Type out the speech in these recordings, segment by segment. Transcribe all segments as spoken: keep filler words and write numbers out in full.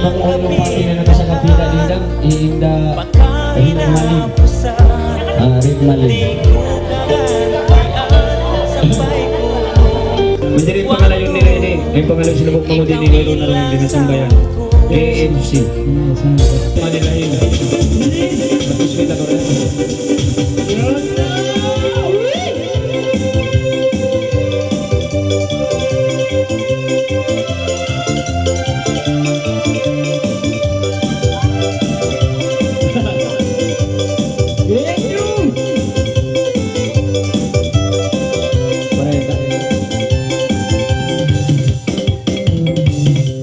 Ang ulo pati na nakasakapila dida, inda Rin Malin. Ah, Rin Malin. Manjari pangalayon nila ini. Ay, pangalayon sila bukan mo din ini, mayroon na rin din na sambayan. K M C. Manila Hill. Tapos kita ko rin.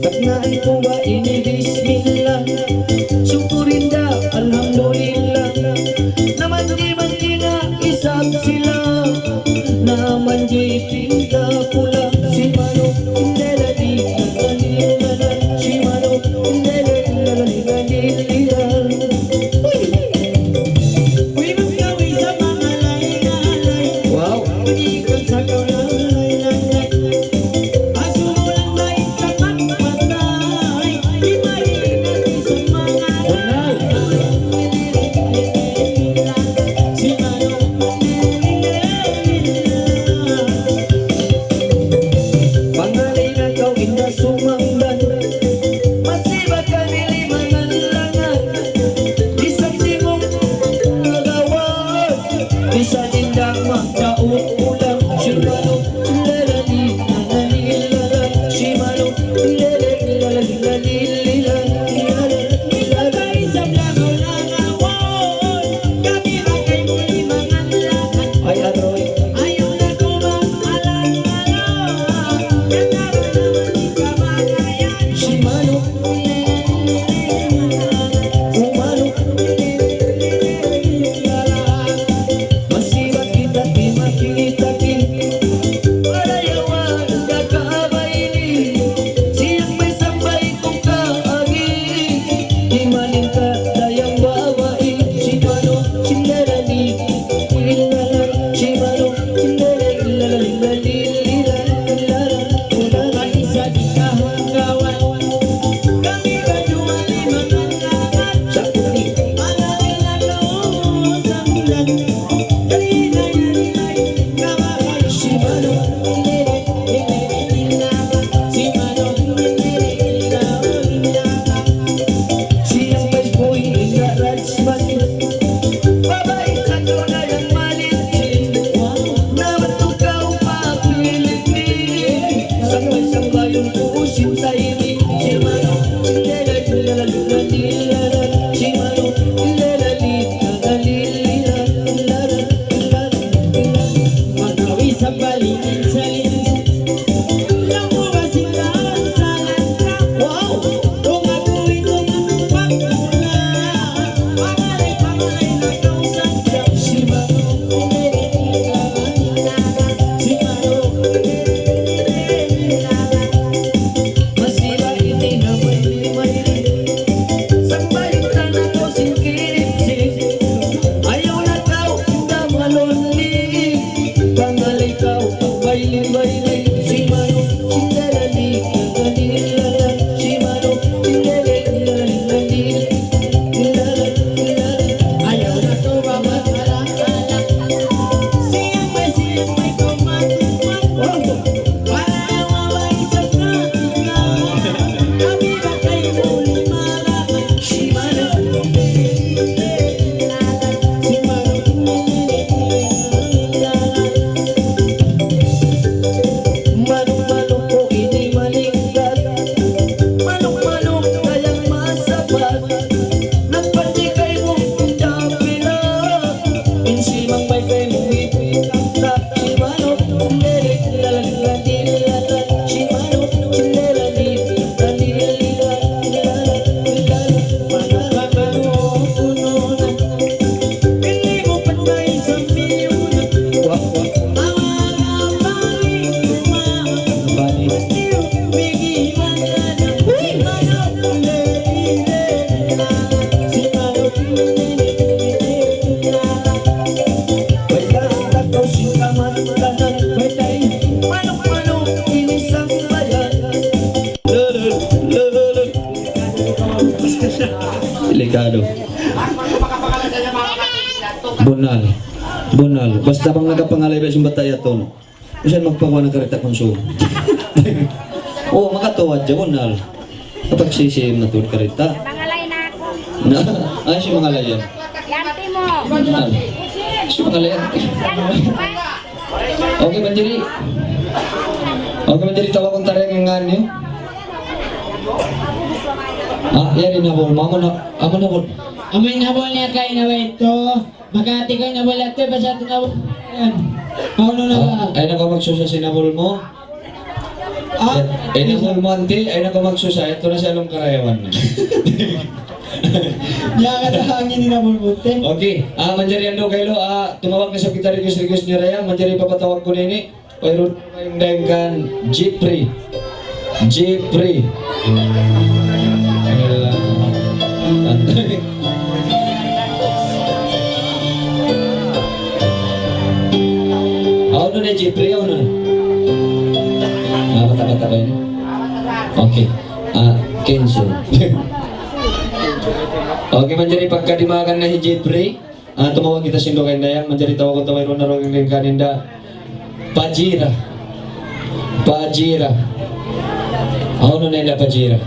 Taknaan ku ba ini bismillah, syukurin da alhamdulillah. Na manjari-manjari na isab sila, na manjari pinda pula. Si Manu, leladi, leladi, leladi. Si Manu, leladi, leladi, leladi. Wow. Pangalay na kaw inda sumamban, masibat kami limangan langan. Bisan di' mu nagawa, bisan inda magdaug ulam. Shimano, lelali, lelali, lelali. Shimano, lelali, lelali, lelali, lelali. Ay, aroy. Shimano. Umanu. Masibat kita di makita-kita. Para yawan da ka baini. Siyang may sampay kung kaagi. Di maling ka dayang babai. Shimano, shimano, shimano. Siyang baybay inda Rajman. Babai sa tunay ang maliit. Naman tukaw pa Pilipin. Sambay-sambayun ku usin sa ini. Shimano, shimano, shimano. Matawi sa balikin-salikin. Wow! Ayaw na kaw inda malunli. Pangalay kaw pagbayli-bayli. Shimano, shindalali, lalali, lalali. Shimano, shindalali, lalali, lalali. Ayaw na kaw mamatala-tala. Siyang may, siyang may kumat-kumat. Oh. Manuk-manuk ku ini malingkat, manuk-manuk kayang masapat. Nagpandikay mu dapilan. In simang bay kay mu ipitaktak. Shimano, lele, lala, lala, lala. Shimano, lele, lele, lala, lala, lala. Manuk-manuk kuno na. Ini mu patay sa miyuna. Wah, wah. Bunnal. Bunnal. Basta bang nakapangalay ba sin bata' yatun? Misan magpakuha na karita' konsum. Oh, makatuwa hadja, bunnal. Kapag sisiim na tuud karita'. Mangalay na aku. Na, ay, siya mangalay yan. Yan, Timo. Bunnal. Siya mangalay yan. Yan, Timo. Okay, manjari. Okay, manjari, tawagun ta in ngan niyu. Ah, yari na, bol. Mama na, ama na, bol. Amu in habul niya kay na ba itu? Makati kay na ba lahat, basta ito na ba? Ayan. Pauno na ba? Ah, ayaw na kaw magsusa sin habul mu. Ah, ayaw na kaw magsusa, ito na sa lawm karayawan na. Yan, kada hangin in habul mu, te. Okay. Ah, manjari andu' kaylu, ah, tumawag na sa kita request, request ni Raya, manjari papatawag ku na ini. Wayruun dayn kan Jeffrey. Jeffrey. Awn na Jeffrey, awn na. Ah, bata'-bata' pa ini. Okay. Ah, cancel. Okay, manjari pagka dimagan na hi Jeffrey. Ah, tumawag kita sin dugaing dayang, manjari tawagun ta wayruun na dugaing dayn kaninda. Pajira. Pajira. Awn na inda Pajira.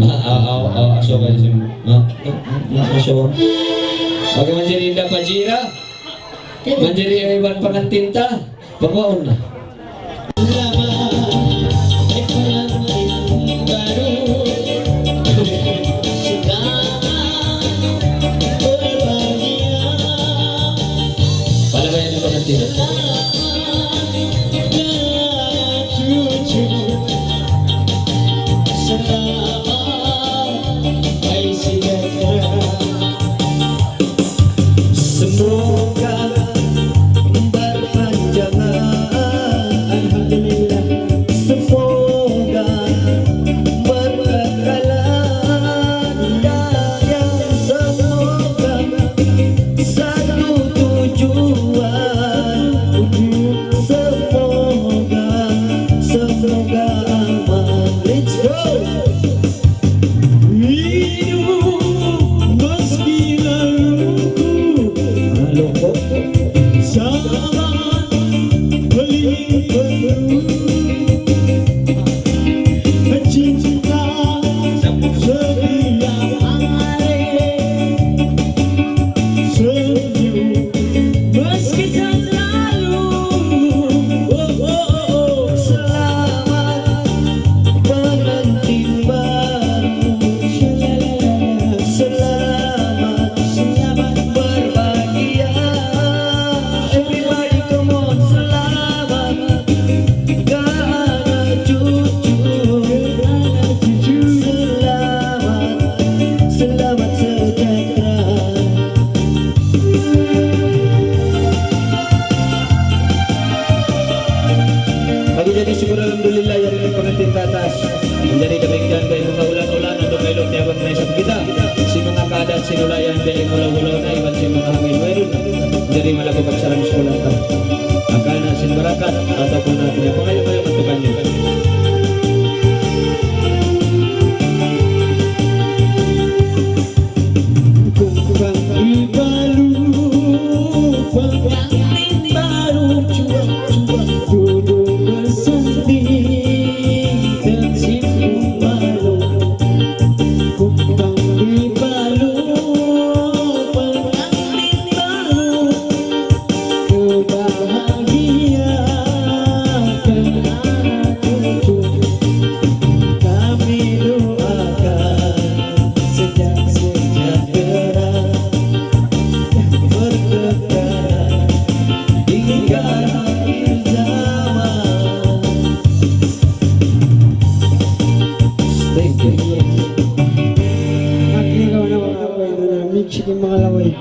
Ah, ah, ah, ah, asuwa sin, ah, ah, asuwa. Okay, manjari inda Pajira. Manjari iban pangantin ta. Pagwaun na. Palabayan na ba natin? Semoga berpanjangan, alhamdulillah. Semoga berkekalan, dan semoga satu tujuan. Semoga, semoga aman. Let's go. Hidup meski lalu ku alokok sabar paling penuh cinta setiap hari. Senyum meski selalu, oh, oh, oh, oh. Selamat pengantin baru. Selamat, selamat berbahagia. Everybody, come on, selamat. Kerana cucu. Selamat, selamat sejahtera. Bagi jadi syukur alhamdulillah, yari in pangantin tatas. Manjari kabinsan kay manga ulan-ulan, atu kay luk tiyaban na isab kita. Sin manga kaadat sin ulayan, biya' in hulaw-hulaw na, iban sin manga hangin wayruun. Manjari malaggu' pagsarang-sikola ta. Akana sin barakat, atawa pun na pinapangayu-ngayu matukan niya. Kumpang ibalu, kumpang ibalu, cuba, cuba, duduk bersanding dan simpan malu. Kumpang ibalu, kumpang ibalu, kebahagiaan anak cucu. Kami doakan senja sejahtera, berkekalan hingga akhir zaman. Thank you. Akhirnya kawan-kawan, apa itu namanya? Mix ini mengalawai.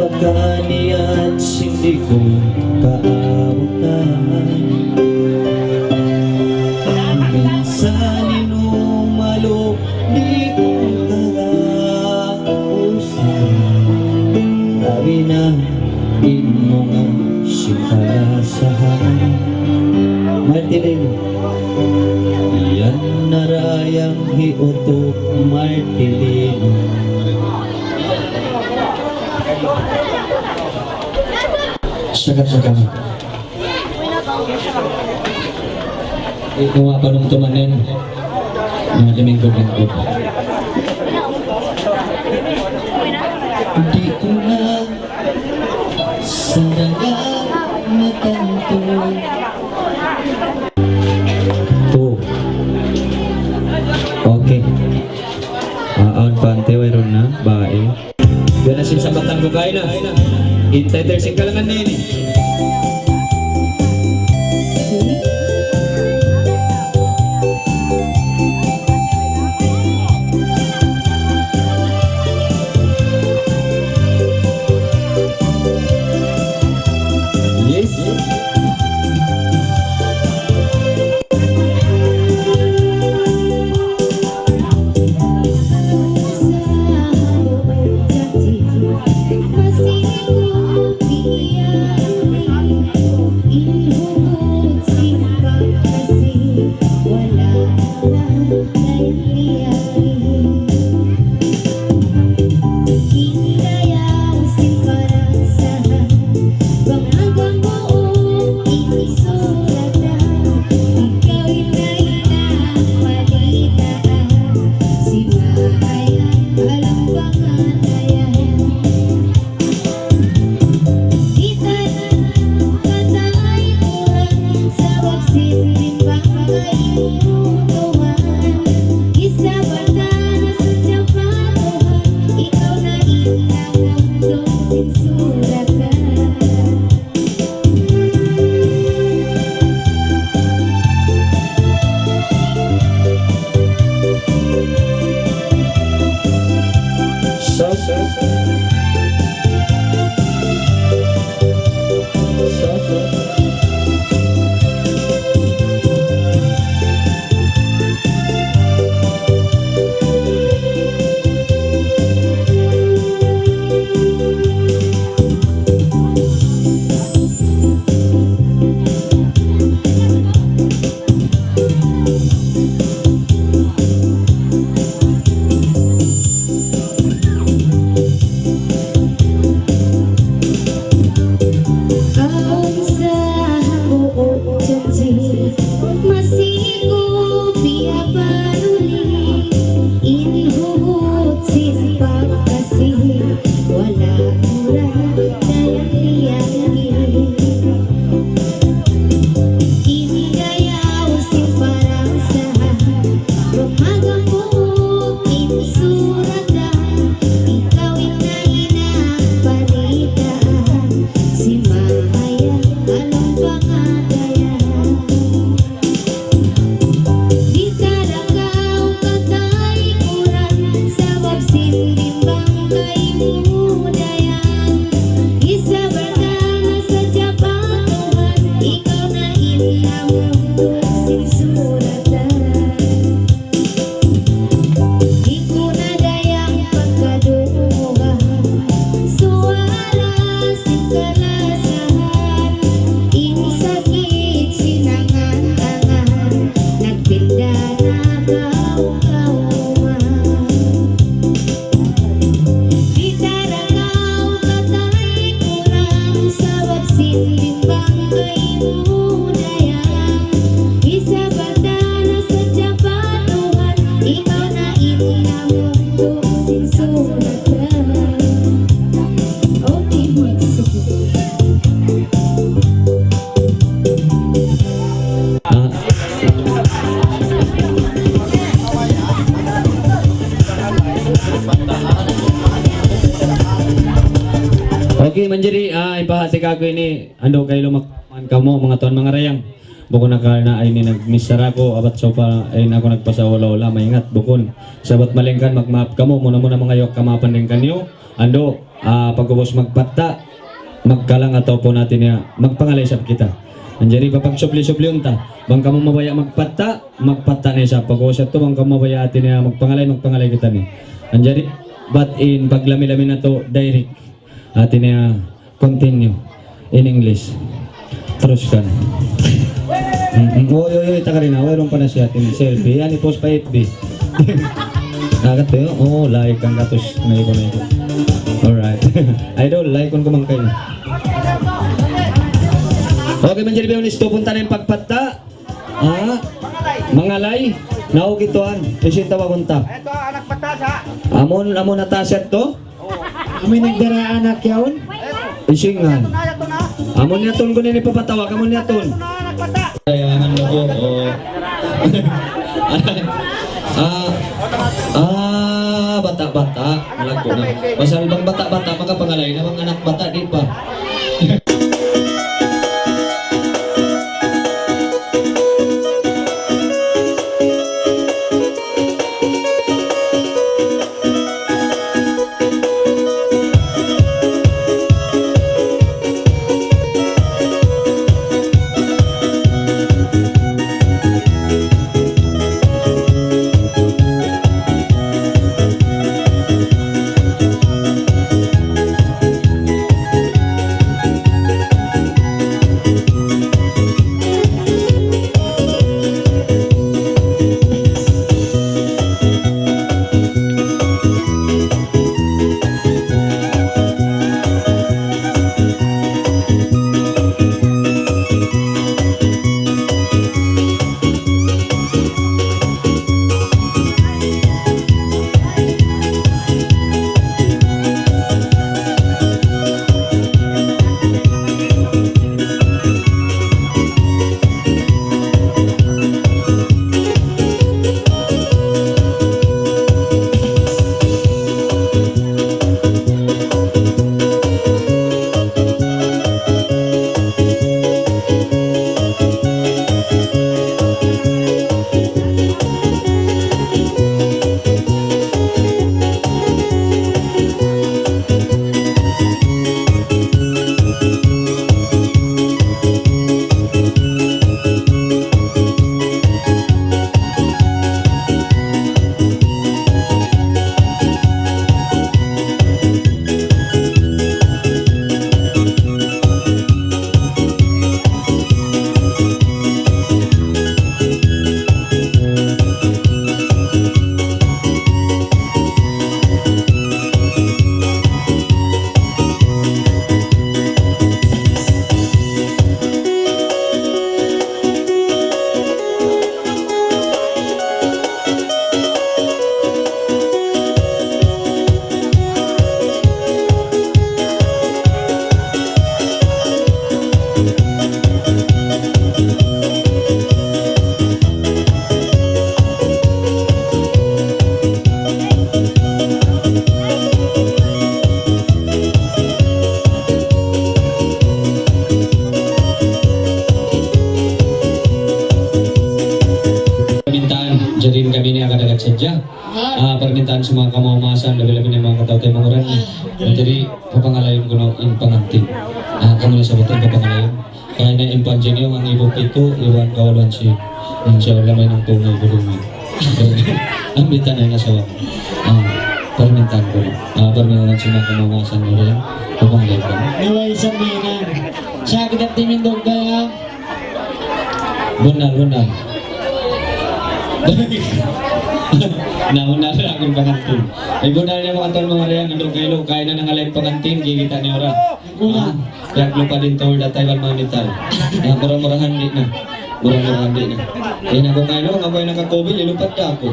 Pagkaniyan sin di' ku kaawatan. Minsan in umalu di' ku kalabusan. Labi na in manga sikalasahan. Martilin. Yan na ra in hiutuk Martilin. Sakat sa kami. Ikaw nga panumtuman yan. Mga limingkod-lingkod. Di' ku na saraga matantu. Two. Okay. Ah, awn pante, wayruun na, bae. Yan na sin sambatan ku kaina. Entitled sin kalangan na ini. Yes. Tika aku ini, andu' kailu magpamaham kamu, manga tuwan, manga dayang. Bukun akal na ini nagmisara aku, abat sa' pa, ini aku nagpasahula-hula, maingat, bukun. Sabat malayngkan, magmaap kamu, muna-muna mangayu' kamaapan dayn kaniyu. Andu', ah, pag'ubus magpatta', magkalang atawa pun hati niya, magpangalay isab kita. Manjari papagsubli-subliun ta, bang kamu mabaya' magpatta', magpatta' na isab. Pag'ubus yadtu, bang kamu mabaya' hati niya, magpangalay, magpangalay kita ini. Manjari, bat in paglami-lami natu', direct. Hati niya, continue in English. Teruskan. Mm, mm. Oy, oy, oy, tagad na. Wayruun pa na siya, atin selfie. Yan, i-post pa F B. Agad kayo? Oo, like ang gatus. May ko na ito. Alright. Idol, like ko man kayo. Okay, manjari biya' ini, punta na in pagpatta'. Ha? Mangalay. Naug ituan. Isin tawagun ta. Ito, anak patas, ha? Amun, amun atas yadtu? Amu in nagdara anak yaun? Isingan. Amun yatun ku ini papatawag, amun yatun. Kaya naman na po, oh. Ah, ah, bata-bata, malagpo na. Pasal bang bata-bata, makapangalay na bang anak bata, di' pa. Parmintaan, jari in kami ini agad-agad sadja. Ah, parmintaan sin manga kamaasan, labi-labi na in manga kataw-taymanghuran. Jari, papangalayun ku na in pangantin. Ah, kamu na sabutan papangalayun. Kaya na in panjini yung ang ibu pitu, iwan kawalan si, insya Allah, mayan in tungay gulungan. Ambitan na in asawa. Ah, parmintaan ku na. Ah, parmintaan sin manga kamaasan nila yan. Papangalayun ku na. Anyway, sa mga, sa kita timindog kaya, Bunnal, bunnal. Na, bunnal na in pangantin. Ay, bunnal niya manga tuwan, manga dayang, andu' kailu, kaya na nangalay in pangantin, kikita' niyu ra. Ah, piyaglupa' da in tawul da Taiwan mamital. Na, mura-murahan di' na. Mura-murahan di' na. Eh, na aku kailu, nga aku ay naka-covid, ilupad da aku.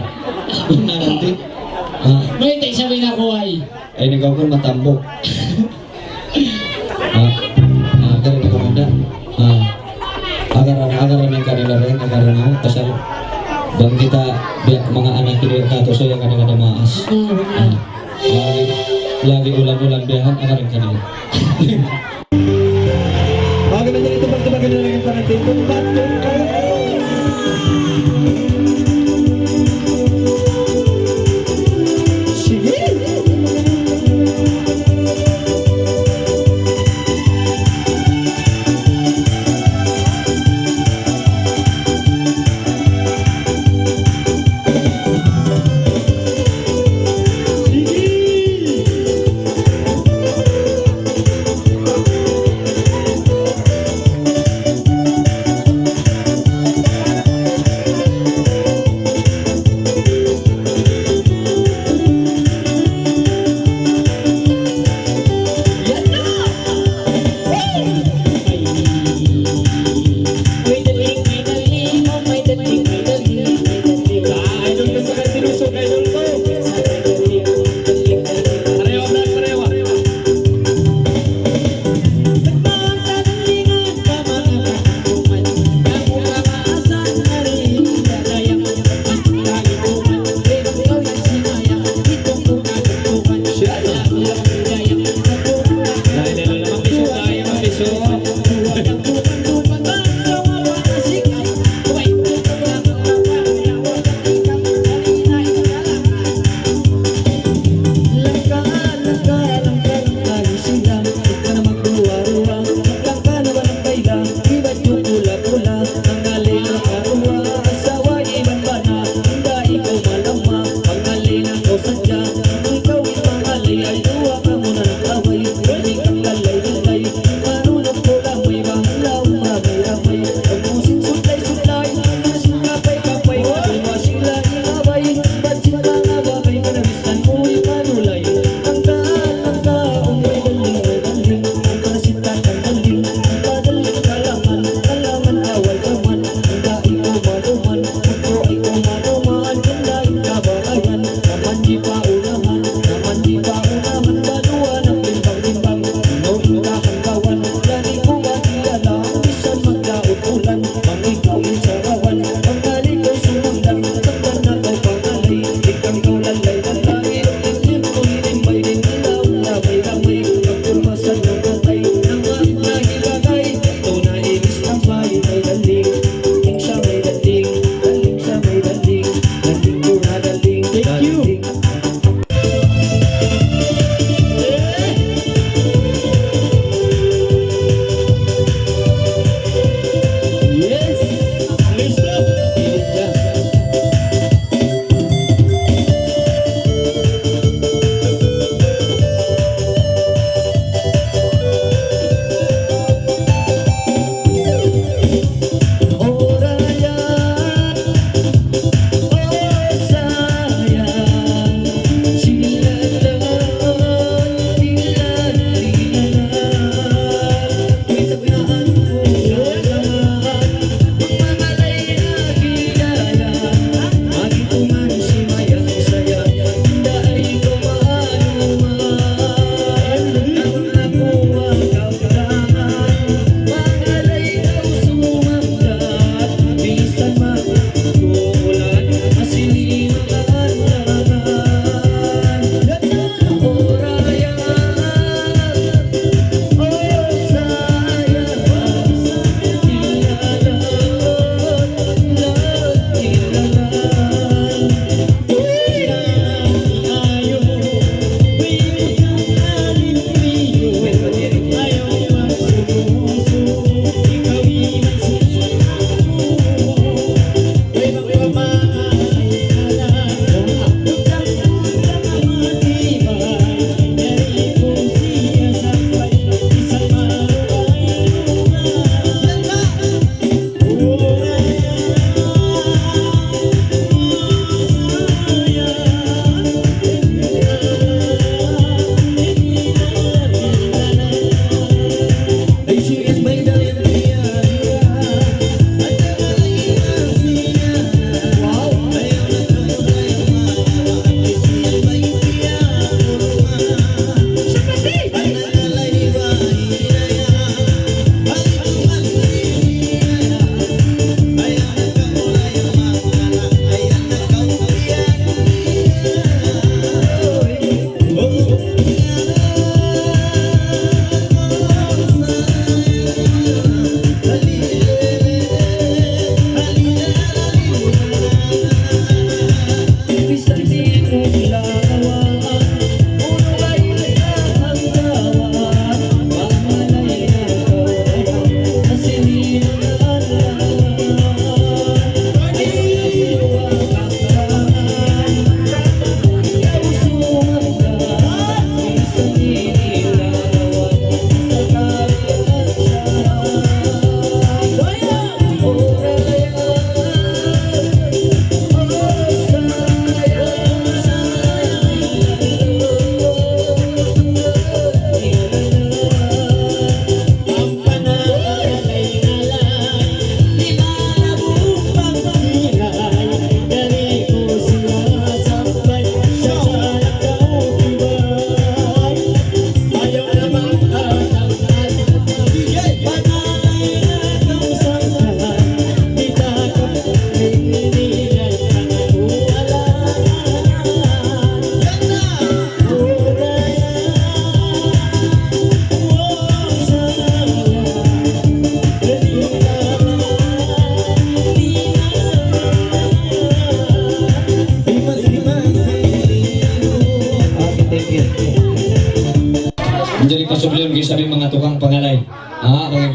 Bunnal nanti. Ah. Mayta' isab in aku ay. Ay, nagkakun matambok. Ah, ah, kari na kamanda. Ah, agar-agar, agar-agar in kanila rin, agar-agar na, pasal bang kita biya' manga anak kita katu', so yan kadang-kadang maas. Ah, lagi, lagi ulan-ulan biya' yan, agar-agar in kanila. Sige.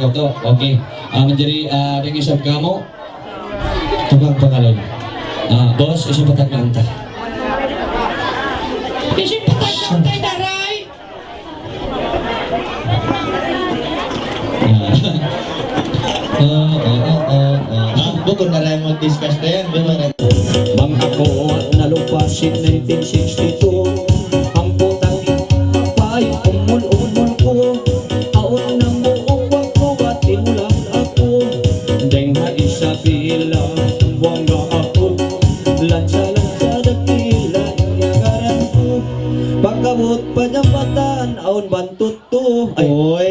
Ito, okay. Ah, manjari, ah, dayn isab kamu. Tukang pangalan. Ah, boss, hisiyu in patag na unta? Hisiyu in patag na unta, daray? Ah. Ah, ah, ah, ah, ah. Ah, bukun na rin mag-discuss na yan, di ba? Bang aku nalupa sin nineteen sixty-two, hangpu' tagpay umul-umul ku, awn na mu uwag ku, bati mu lang aku. Dayng ha Isabela, buwanga aku, lansa-lansa dakila in agaran ku. Pag-abut pa jambatan, awn bantut tu. Ay. Uy,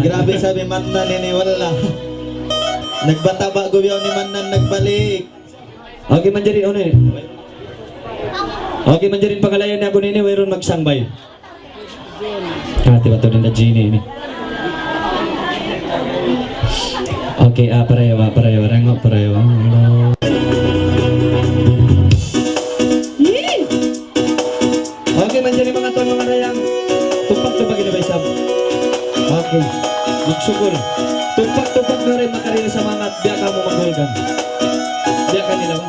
grabe sa hi Mannan ini, wala'. Nagbata' ba gubiyaw ni Mannan nagbalik? Okay, manjari, unu ini? Okay, manjari in pangalayan niya kunu' ini, wayruun magsangbay. Ah, tiba tu na Genie ini. Okay, ah, parayawa, parayawa, rengo', parayawa. Yee! Okay, manjari manga tuwan, manga dayang. Tumpak-tumpak ini, bay isab. Okay. Magsukul. Tumpak-tumpak na rin, makarihil samangat. Biya' kamu maghulgan. Biya' kanila, ba?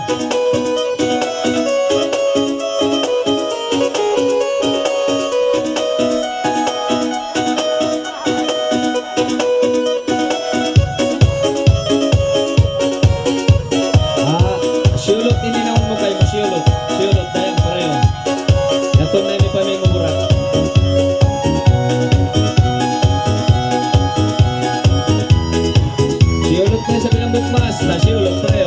Ah, siyulut ini na unu kay, siyulut. Siyulut, dayang pareho. Yadtu na ini pa may nguburak. Siyulut na sa bilang bukmas, na siyulut, pre.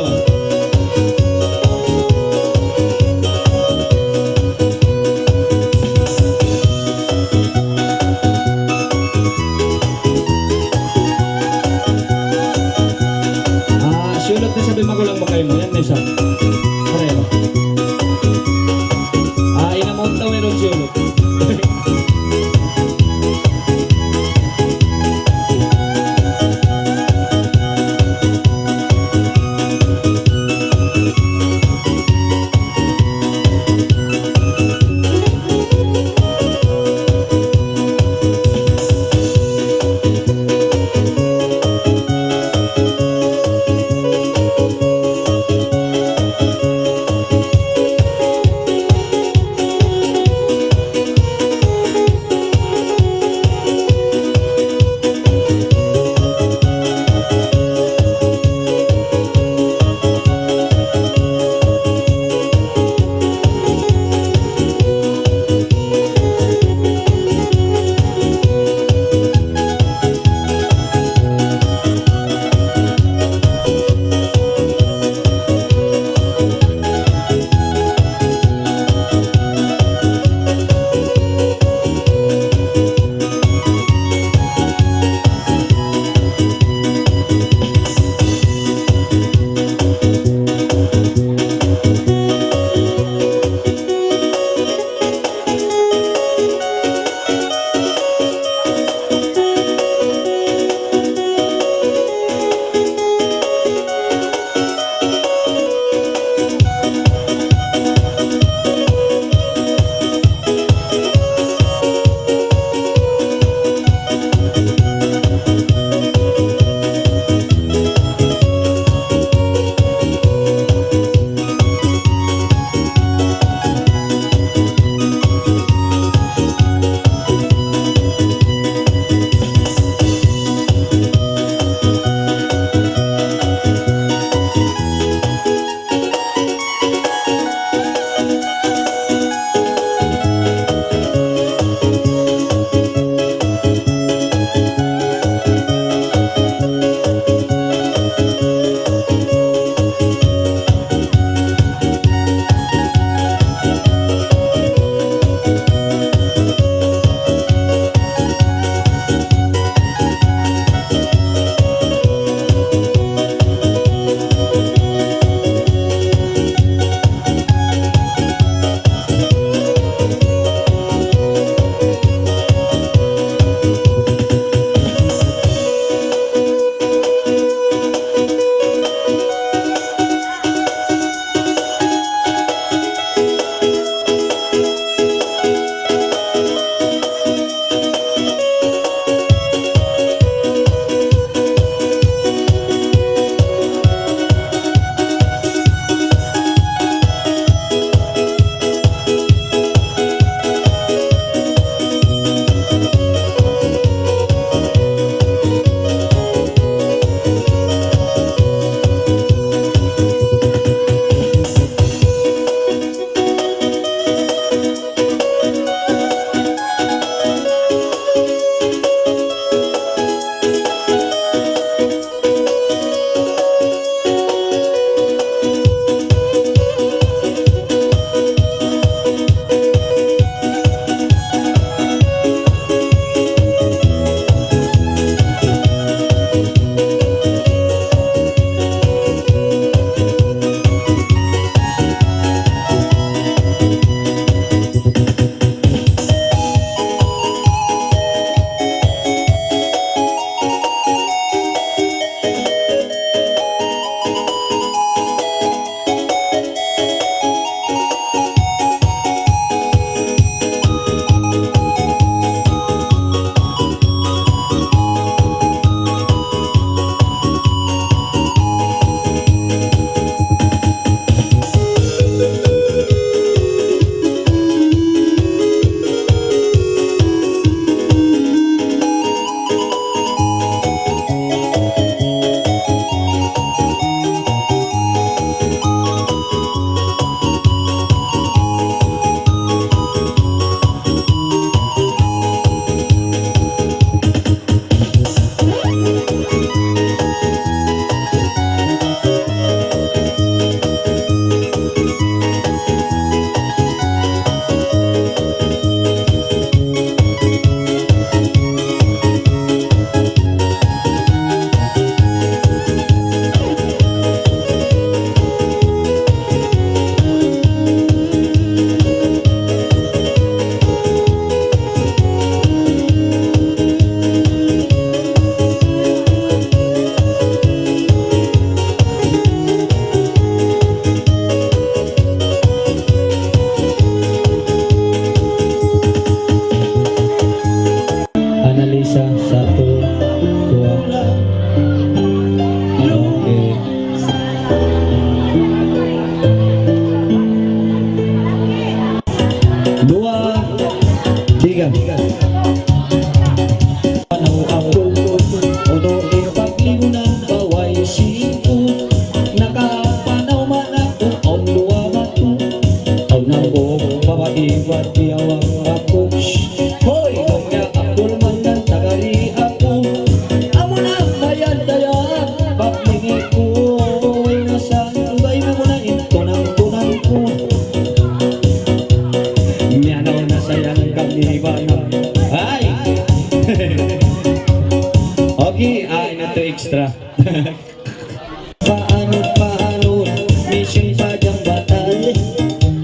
Paanun, paanun, misan pa jambatan.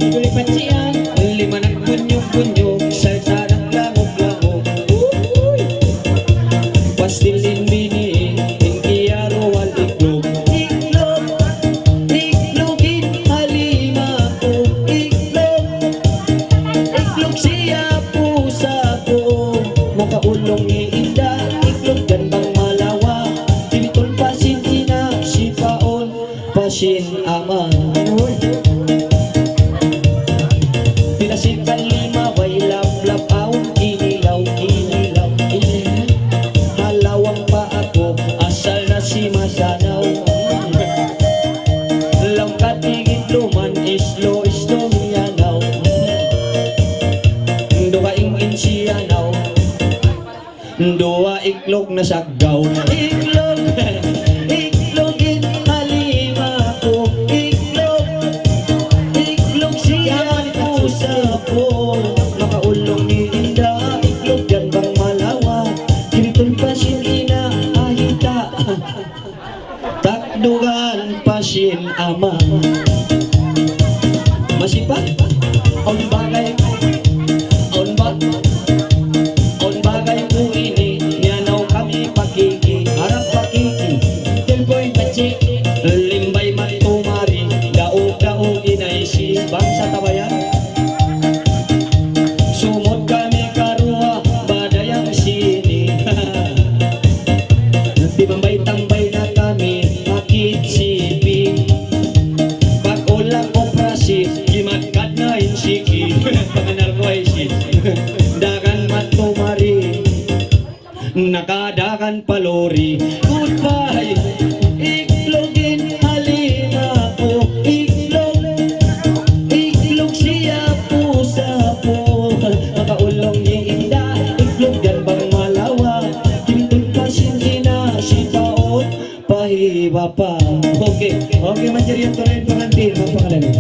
Uli pacian, lima nagbunyug-bunyug, sarta' naglangup-langup. Uy! Pastil in bini, in kiyaruwal iklug. Iklug, iklug in halima ku, iklug. Iklug siya pusa ku, makaulung in inda, iklug yan bang malawa, kibitun pa sin ina, sipaun pa sin ama. Pila sin kalima, way lablab, awn kinilaw, kinilaw, kinilaw. Halawang pa aku, asal na si Masanaw. Laung katigit luman, islo, islo miyanaw. Dugaing in siyanaw. Duwa iklug na saggaw. Iklug, iklug in halima ku. Iklug, iklug siya pusa ku. Makaulung in inda, iklug yan bang malawa. Kibitun pa sin ina, ahita. Takdugan pa sin ama. Masi pa? Awn bagay, awn ba-, awn bagay ku ini, miyanaw kami pakiki, harap pakiki. Telpoy paci, limbay matumari, daug-daug in aysi, bangsa Tabayan. Sumud kami karuwa, badayang sini. Timambay-tambay na kami, akid sipi. Pag-ulang operasi, kimadkad na in siki. Panganar ku ay si Dagan matumari. Nakadagan pa lori. Goodbye. Iklug in halima ku. Iklug. Iklug siya pusa ku. Makaulung in inda. Iklug yan bang malawa. Kibitun pa sin ina, sipaun pa hi bapa. Okay. Okay, manjari yan tuud in pangantin, magpakalalim.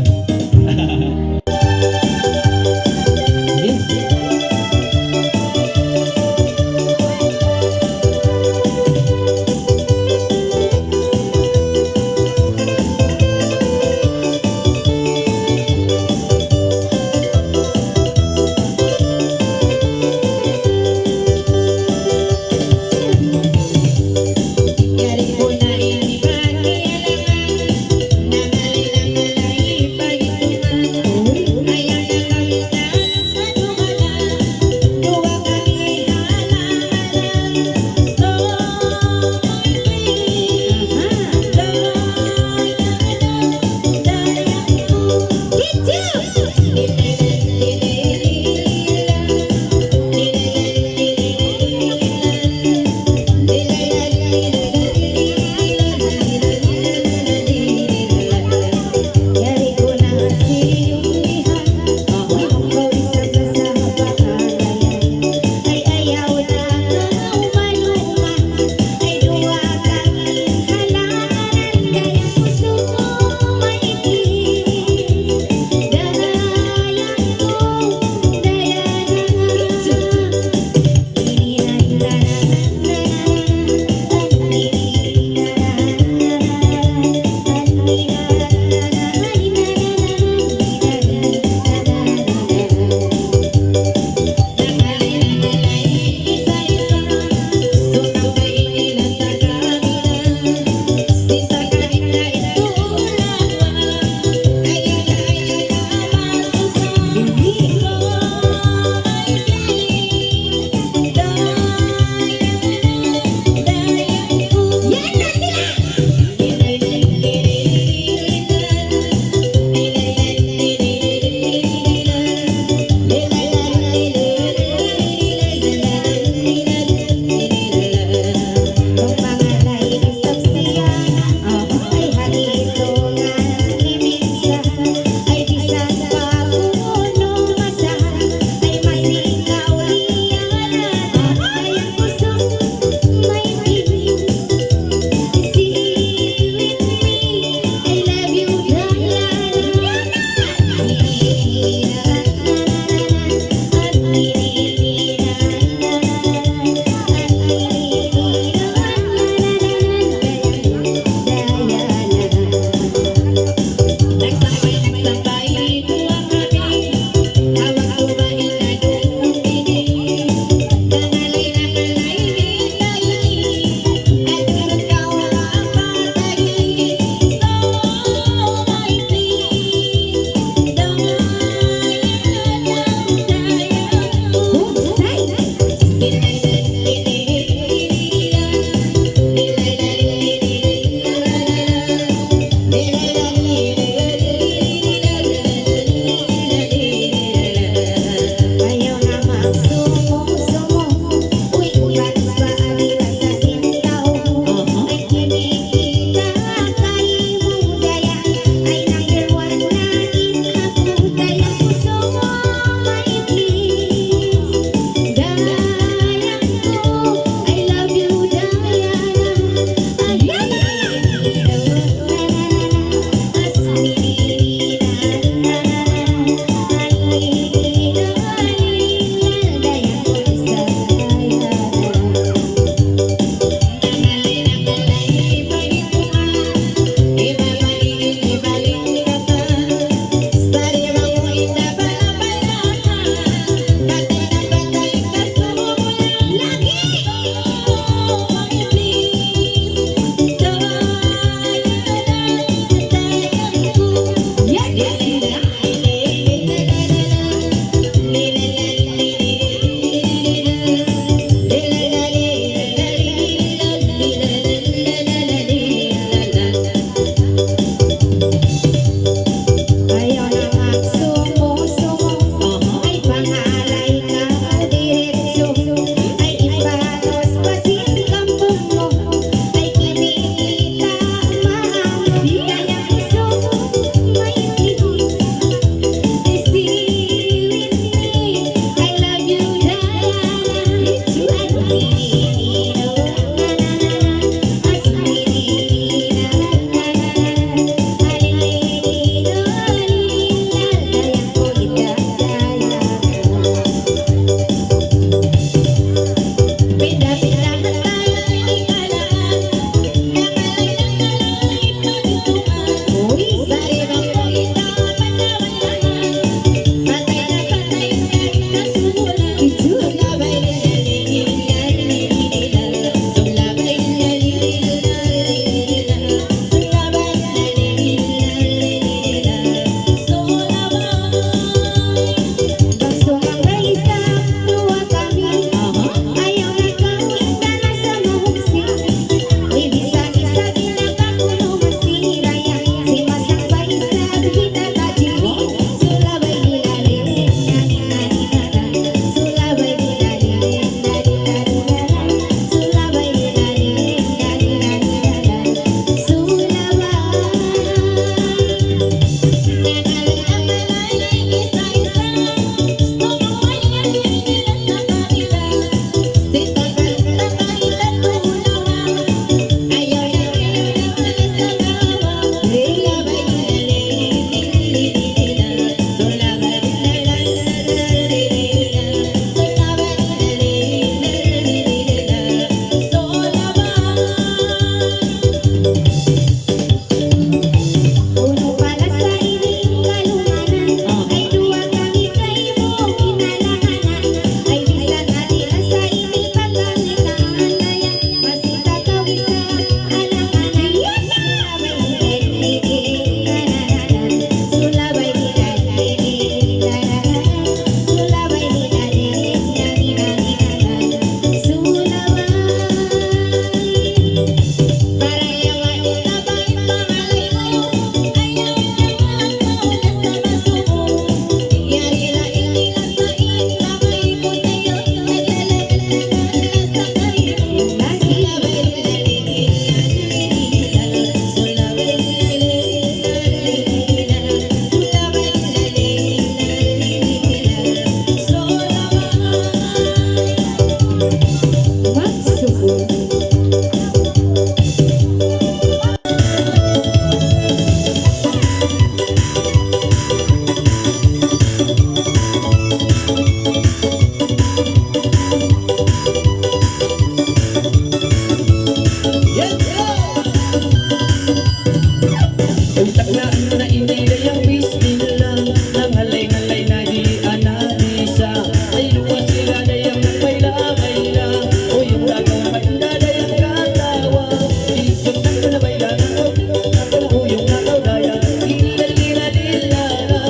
Utak na, na ini da yang bismillah, nangalay-ngalay na di anabisa. Ay, luwas sila da yang nagbayla-bayla. Uy, yung lagaw, mainda da yang katawa. Isip na, na bayla na, na, na, uyong na, na, daya. Lila, lila, lila, la.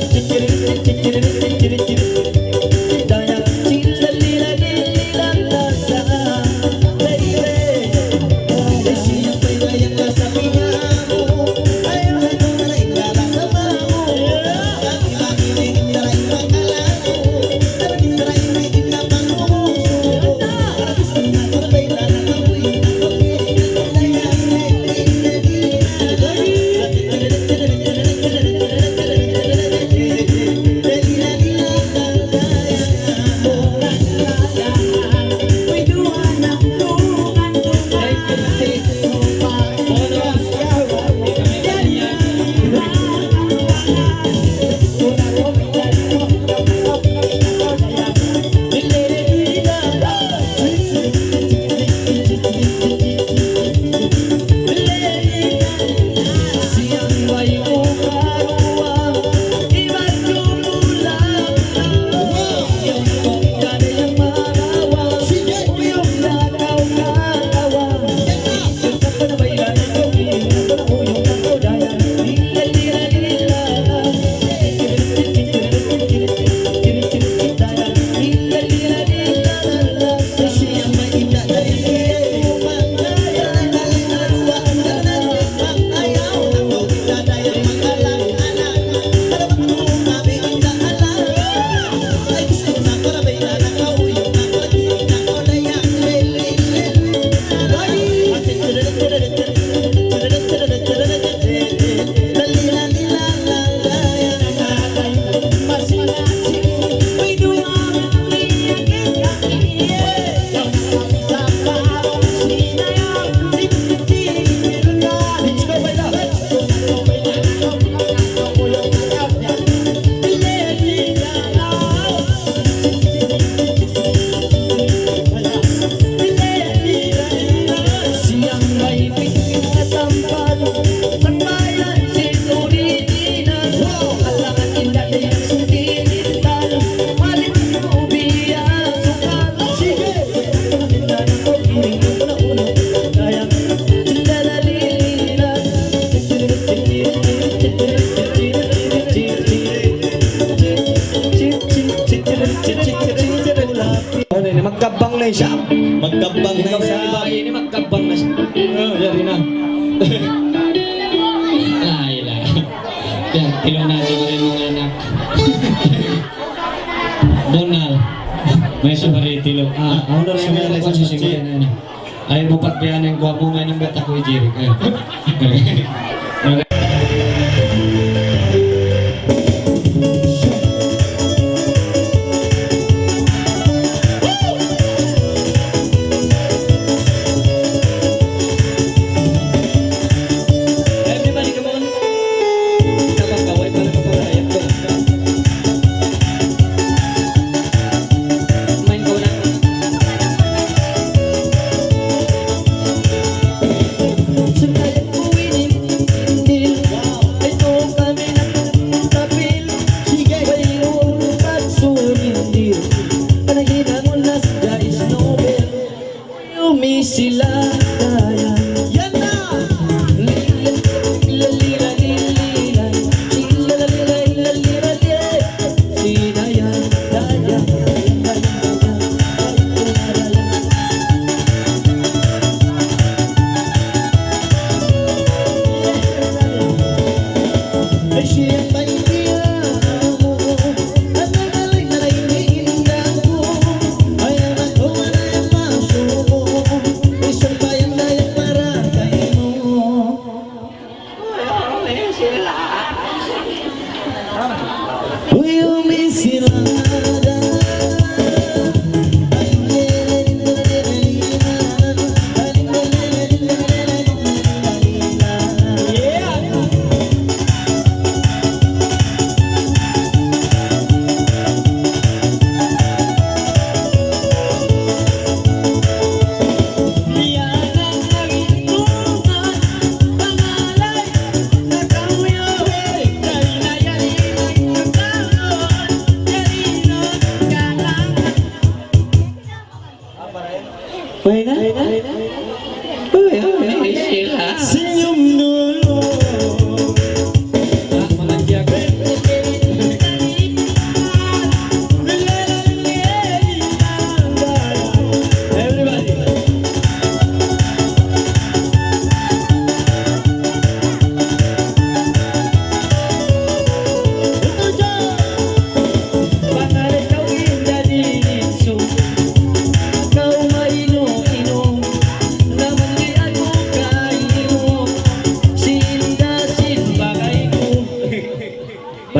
Chichiri, chichiri, chichiri, chichiri. Daya, lila, lila, lila, la, la. Ano ini, magkabang na siya. Magkabang na siya. Ay, ini magkabang na siya. Oh, yari na. Ay, la. Yan, tilu' na siya rin mga anak. Donald. May subari tilu'. Ah, ano na rin yung mga siguro na yun? Ay, bupat biya' na yung kuha mo, may nang bata ko, Jerry. Eh. Everybody, come on. Kapag kaway pa, kapag ayat ko. Main ko na.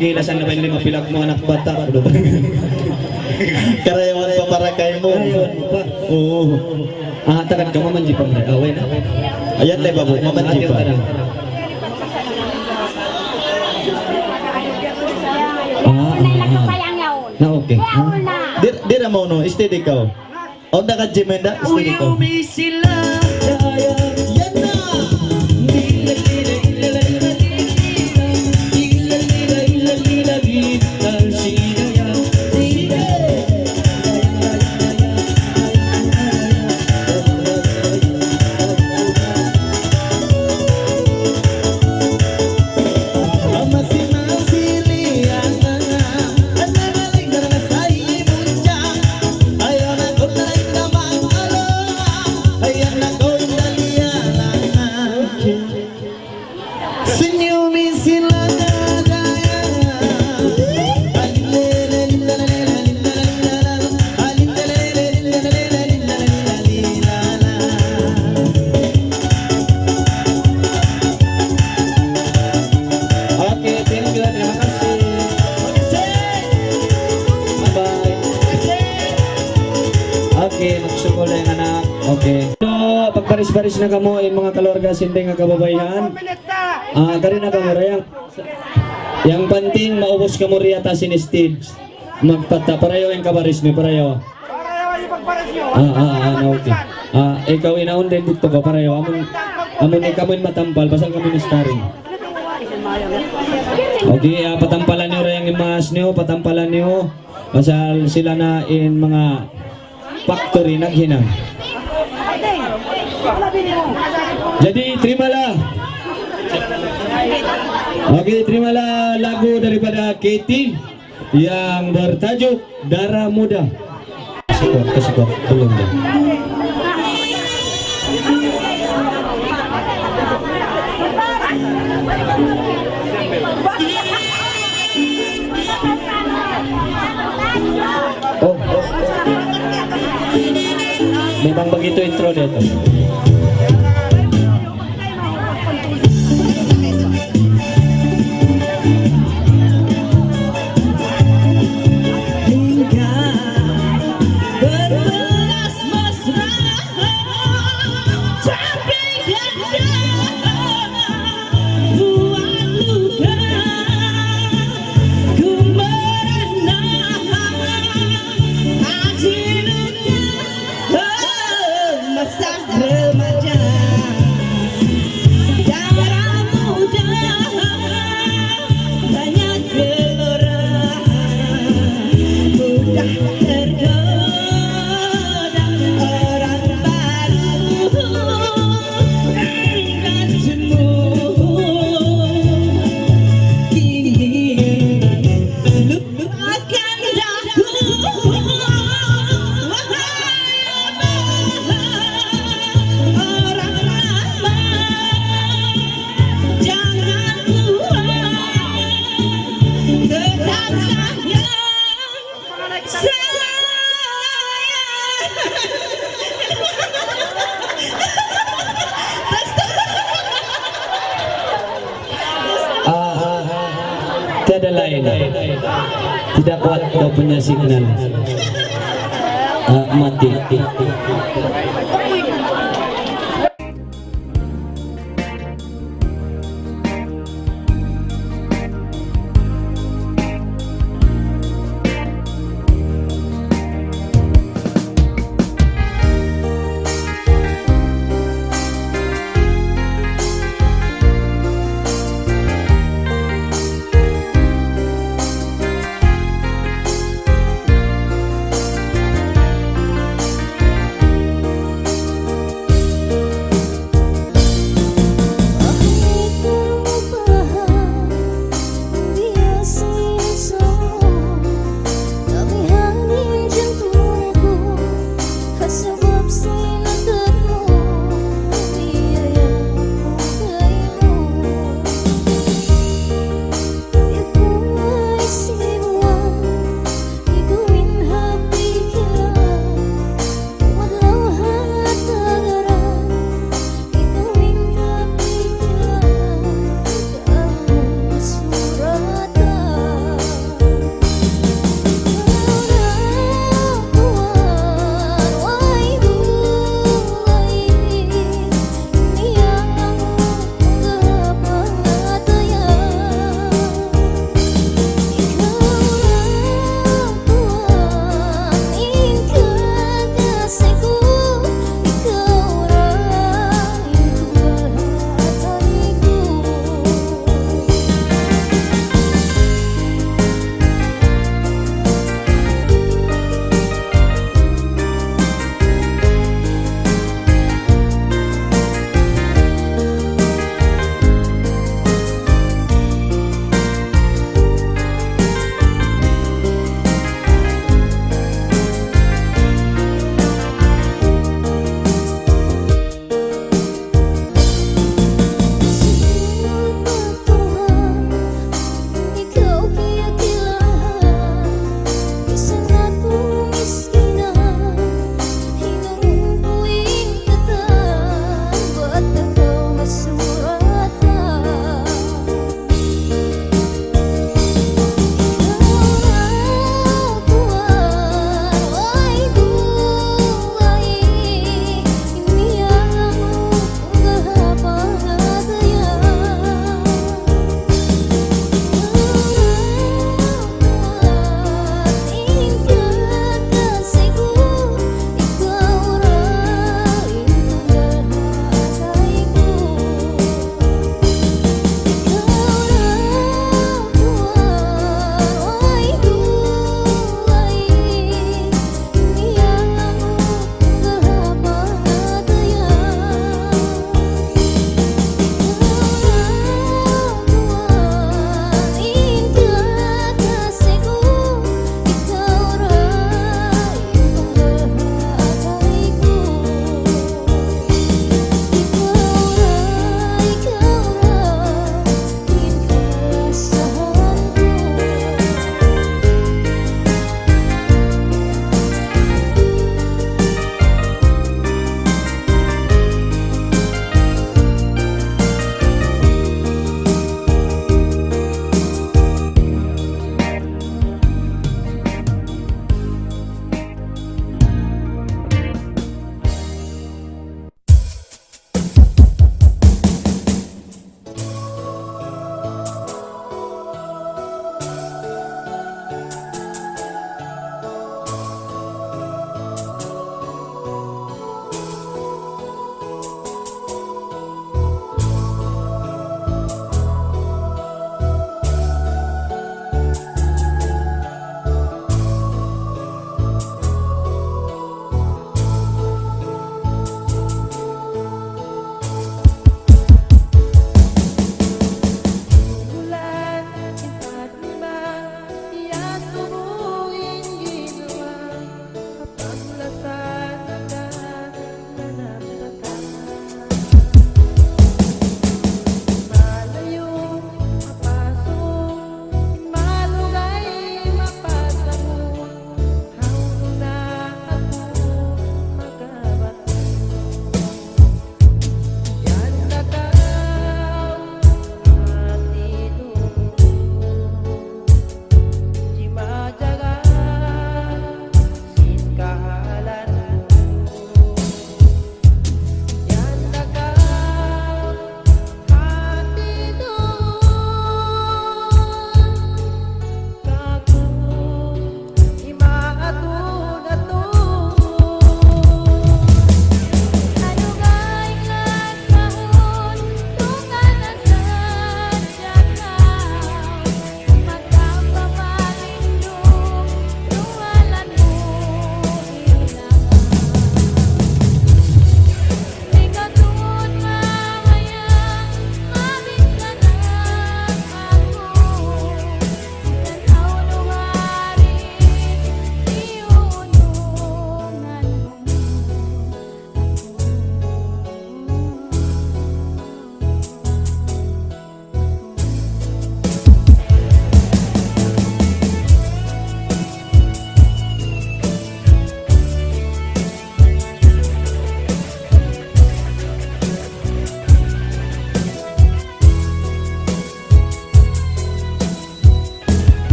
Gilasan na ba in lima pilak mu, anak bata'? Karayawan pa para kaymu. Karayawan pa. Oo. Ah, tagad kaw, mamanjī pa, mare. Ah, way na. Ayan na, babu, mamanjī pa. Ah, ah, ah. Na, okay. Ah. Di, di na maunu, steady kaw. Awn da ka, Jim, enda? Steady kaw. Yan na! Okay, thank you. Terima kasih. Bye-bye. Okay, magsukul na in anak. Okay. So, pagbaris-baris na kamu, in manga kaluarga sin dayng ha kababaihan. Ah, kari na kamu, rayang. Yang penting, maubus kamu di ha taas sin stage. Magpata-, parayaw in kabaris niyu, parayaw. Ah, ah, ah, na, okay. Ah, ikaw in awn didtu kaw, parayaw. Amun, amun ikaw in matampal, pasal kamu in starring. Okay, ah, patampalan niyu ra in maas niyu, patampalan niyu. Pasal sila na in manga factory naghinang. Jadi, tarimalah. Okay, tarimalah lagu daripada Katie yang bertajuk Darah Muda. Kasi kuwan, kasi kuwan, belum dah. Oh. Memang begitu intro dia tu. Masa remaja, darah muda, banyak gelora, mudah tergoda orang baru. Dan semua kini lupakan dahulu. Wahai orang lama, jangan lupa tetap sayang. Sayang. Ah, tiada lain. Tidak kuat kau punya signal. Ah, mati.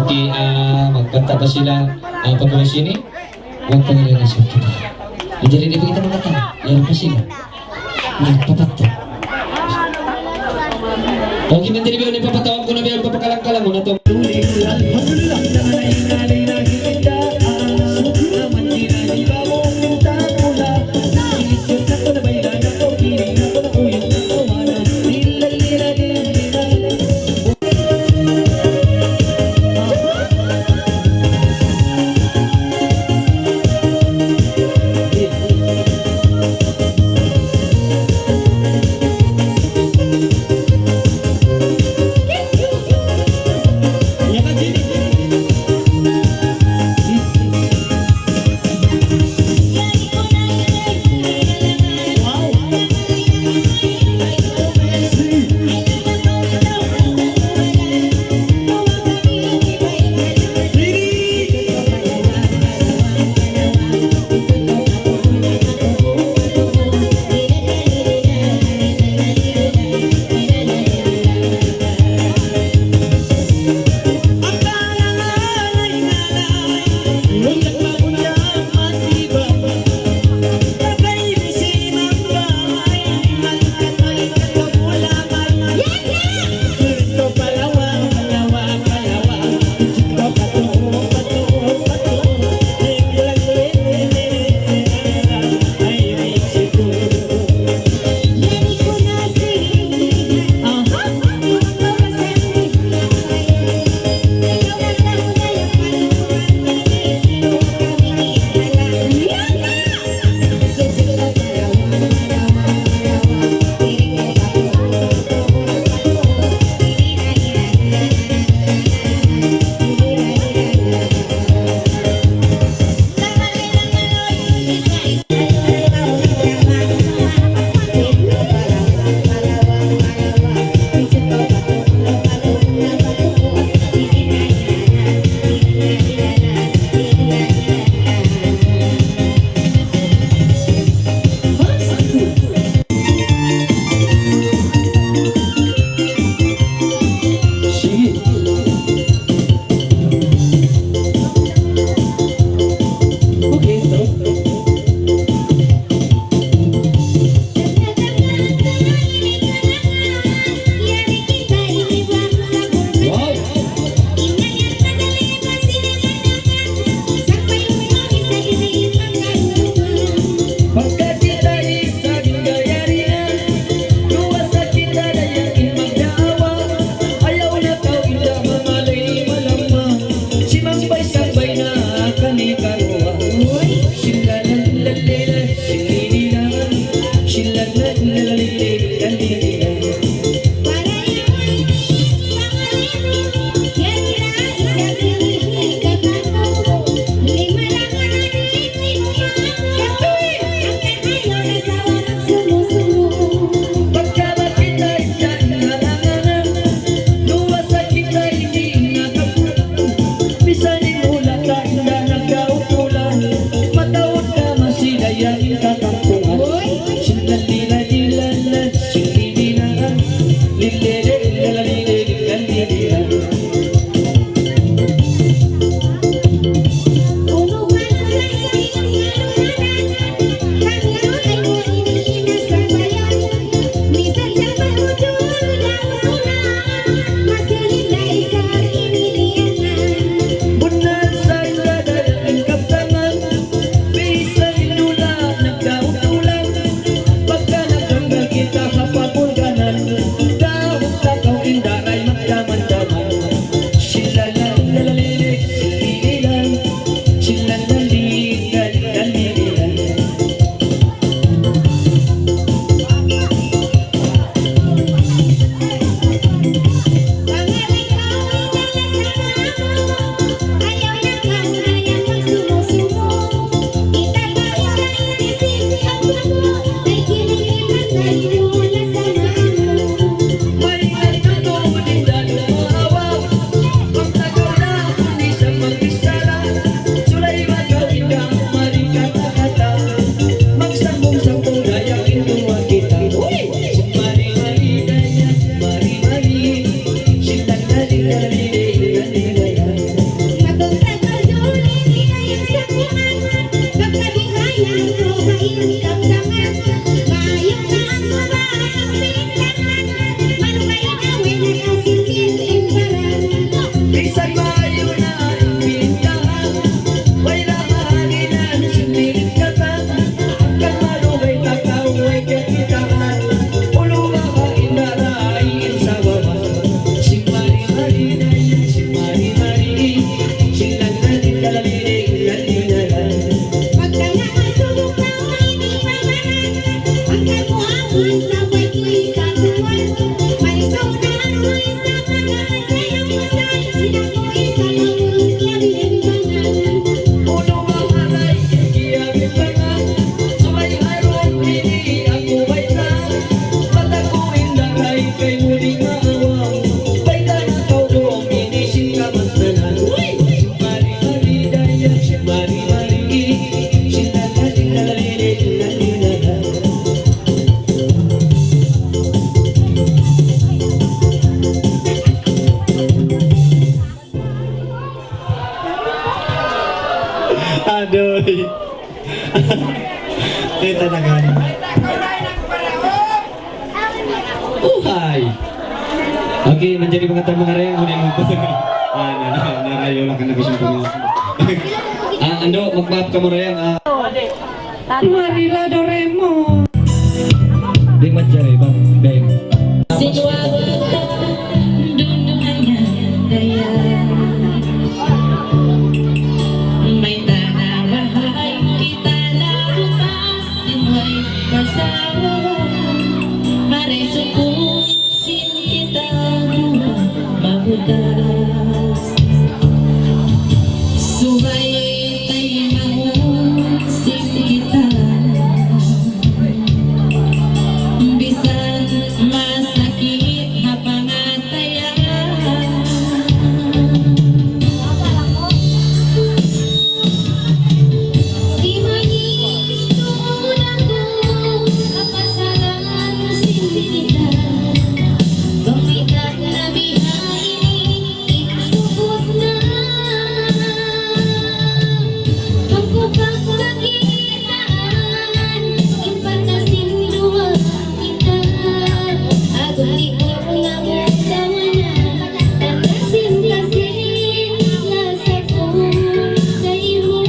Di, ah, magbanta pa sila, ah, pag-uwi sini, huwag pa nila nasakit. Hindi rin ipakita mga tao, yan pa sila. Nagpapatto. Okay, man, diri biya' ni papatawag ku na biya' papakalang-kalang mu na to. Alhamdulillah. Kita na gani. Uhay! Okay, manjari manga tamu manga dayang, muna yung ah, na, na, narayo lang ka na gusto ko. Ah, ando, magmaap kamu dayang, ah. Manila Doraemon. Di' manjari, bang, bang. Mayta' na bahay kita nabutas, sin way pasawa, maray sukul sin kita duwa mabutas. Subay taymaun sin kita. Bisan masakit ha pangatayan. Di' mangistu na aku ha pasalan sin kita. Bang mayta' na bihaini in sukul na. Pagkupak kakitaan, in pagkasinduwa kita. Agun di' ku na mutawanan, tanda sin kasin lasa ku kaymu.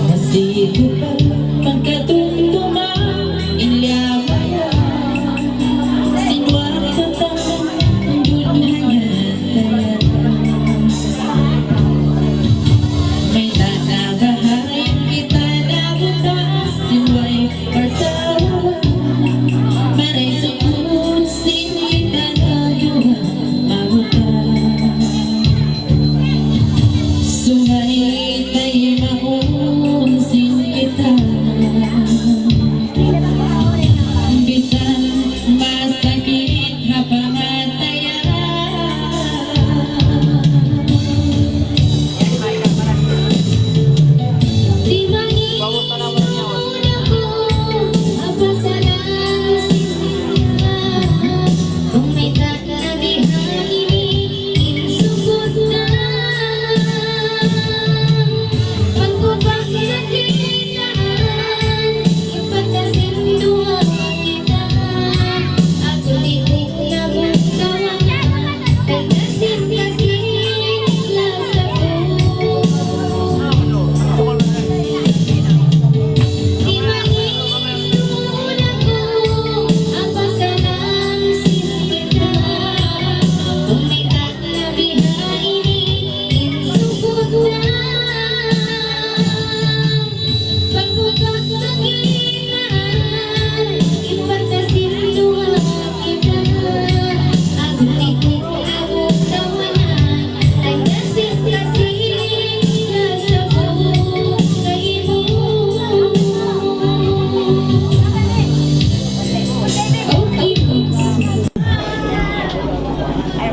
Masi ku pa magkatumtuma in liyabaya. Sin waktu ta duun ha yadaya. Mayta' na bahay kita nabutas, sin way pasawa, maray sukul sin kita duwa mabutas. Subay taymaun sin kita. Bisan masakit ha pangatayan. Di' mangistu na aku ha pasalan sin kita. Bang mayta' na bihaini in sukul na. Pagkupak kakitaan, in pagkasinduwa kita. Agun di' ku na mutawanan, tanda sin kasin lasa ku. Di' mangistu na aku ha pasalan sin kita. Bang mayta' na bihaini in sukul na. Pagkupak kakitaan, in pagkasinduwa kita. Agun di' ku na mutawanan, tanda sin kasin lasa ku kaymu.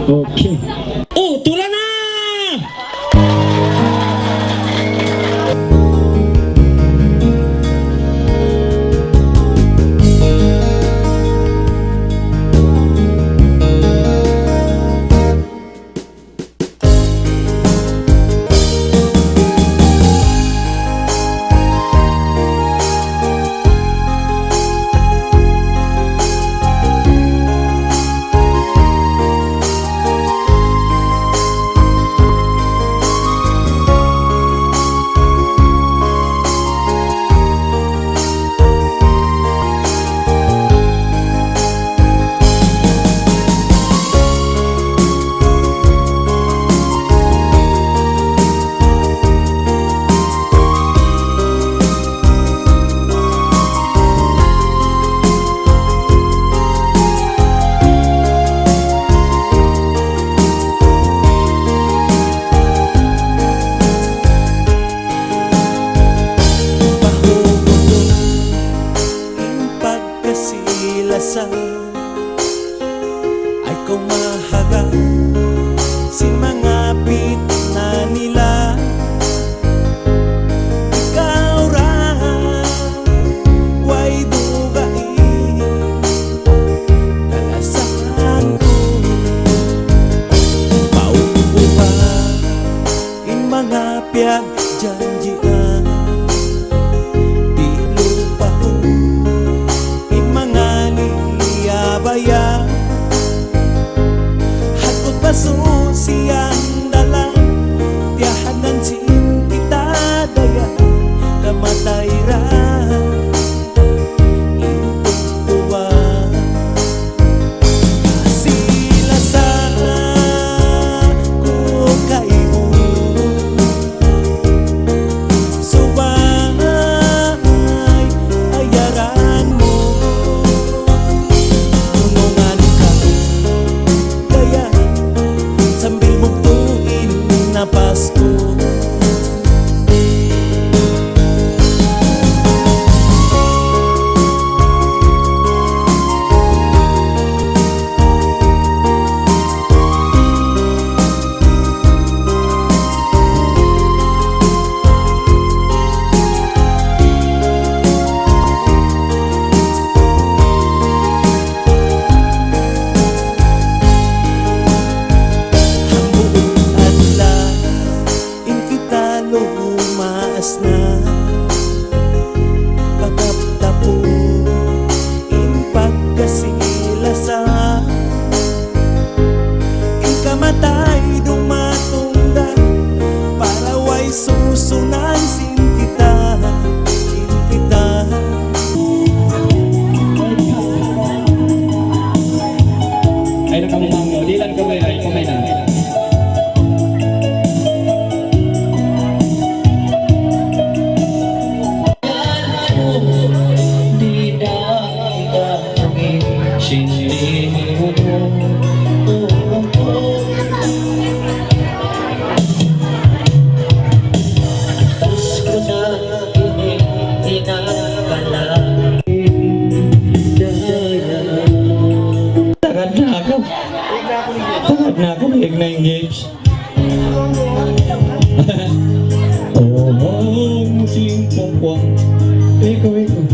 Okay. Okay. Oh, tula na! Hips. Oh, musim pongpong. Ikaw, ikaw.